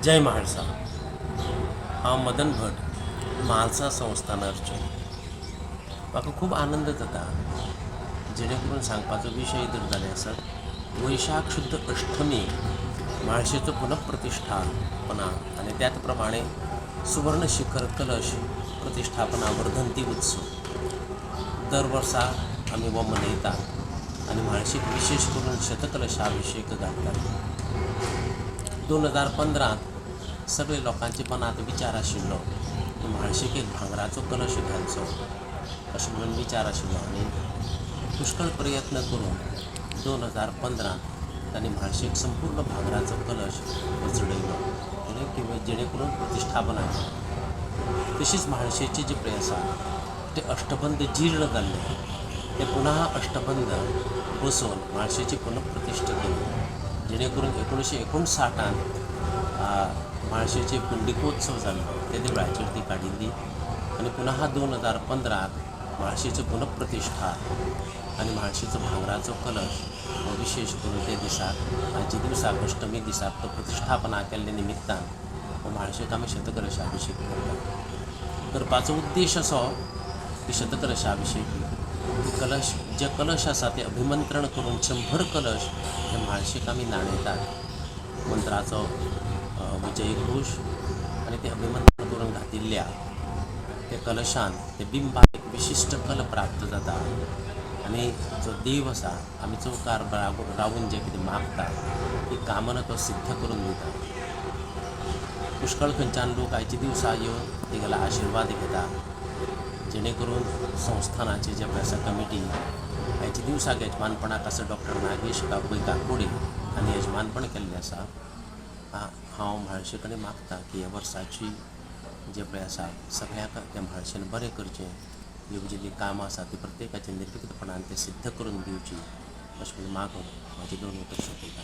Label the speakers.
Speaker 1: जय म्हाळसा. हांव मदन भट, म्हालसा संस्थान अर्चक. म्हाका खूब आनंद जाता, जेणे करून सांगपाचो विशय जर जालें आसत, वैशाख शुद्ध अष्टमी म्हाळशेचो पुनःप्रतिश्ठापना आनी त्याच प्रमाणे सुवर्ण शिखर कलश प्रतिश्ठापना वर्धंती उत्सव दर वर्सा आमी हो मनयतात आनी म्हाळशेक विशेश करून शतकलशाभिशेक घालतात. 2015त सगळे लोकांच्या मनांत विचार आशिल्लो की म्हाळशेक एक भांगराचो कलश घालचो अशें म्हणून विचार आशिल्लो आनी पुष्कळ प्रयत्न करून 2015त तांणी म्हाळशेक संपूर्ण भांगराचो कलश हो चडयलो जेणे करून प्रतिश्ठापना केली. तशीच म्हाळशेचे जे पळय आसा ते अष्टबंध जीर्ण जाल्ले ते पुन्हा अष्टबंध बसोवन म्हाळशेची पुनःप्रतिश्ठा केली, जेणे करून 1959 म्हाळशेचे पुंडिकोत्सव जाल्लो तेदे वेळाचेर ती काडिल्ली आनी पुनः 2015त म्हाळशेची पुनःप्रतिश्ठा आनी म्हाळशेचो भांगराचो कलश हो विशेश करून ते दिसाक, आयच्या दिवसाक, अष्टमी दिसाक तो प्रतिश्ठापना केल्ले निमित्तान हो म्हाळशेक आमी शतकलशाभिशेक करतात. करपाचो उद्देश असो की शतकलशाभिशेक कलश जे कलश आसा ते अभिमंत्रण करून 100 कलश हे म्हाळशेक आमी न्हाणयतात, मंत्राचो विजयघोश आनी ते अभिमंत्रण करून घातिल्ल्या त्या कलशान ते बिंबाक एक विशिश्ट कल प्राप्त जाता आनी जो देव आसा आमी चौकार रावून जें कितें मागता ती कामना तो सिद्ध करून दिता. पुष्कळ खंयच्यान लोक आयच्या दिवसा येवन तेगेलो आशिर्वाद घेता, जेणे करून संस्थानाचे जे पळय आसा कमिटी आयच्या दिवसाक यजमानपणाक आसा डॉक्टर नागेश काकोडे आनी यजमानपण केल्लें आसा. हांव म्हाळशे कडेन मागता की ह्या वर्साची जें पळय आसा सगळ्यांक त्या म्हाळशेन बरें करचें, येवजिल्लीं कामां आसा ती प्रत्येकाचे निर्विघ्नपणान तें सिद्ध करून दिवची अशें म्हणून मागून म्हाजी दोन उतरां सोंपयतां.